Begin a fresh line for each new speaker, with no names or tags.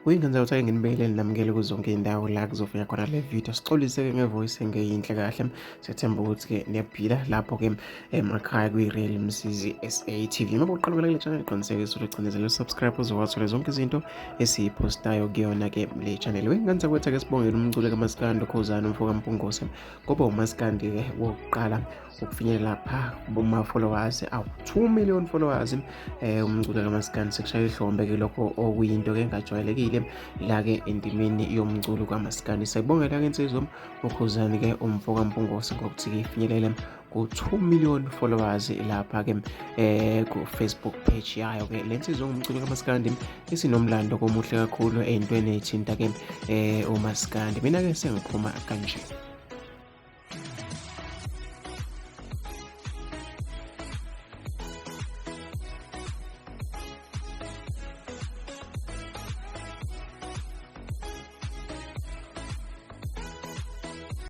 Uyingenza ukuthi ake nginibekele namukele kuzo zonke iy'ndawo la kuzofika khona le video. Sixolise-ke ngevoice engeyinhle kahle. Sethemba ukuthi-ke niyaphila lapho-ke emakhaya kwi-Real Msizi SA TV. Uma uqala kule channel, qinisekisa ukuthi ucinezele usubscribe uzowathola zonke izinto esiyiphostayo kuyona-ke le channel. Uyingenza ukuthi ake sibongele umculo kaMaskandi uKhuzani umfo kaMpungose ngoba uMaskandi-ke wokuqala ukufinyelela lapha kuma-followers awu-2 million followers. Umculo kaMaskandi sekushaya ihlombe ke lokho, okuyinto ke engajwayelekile la-ke endimeni yomculo kaMaskandi. Siyabongela ke insizwa uKhuzani ke umfo kaMpungose ngokuthi-ke ifinyelele ku-2 million followers lapha-ke ku-Facebook page yayo ke le nsizwa ngumculo kaMaskandi isinomlando komuhle kakhulu ey'ntweni ey'thinta ke uMaskandi. Mina-ke sengiphuma kanje.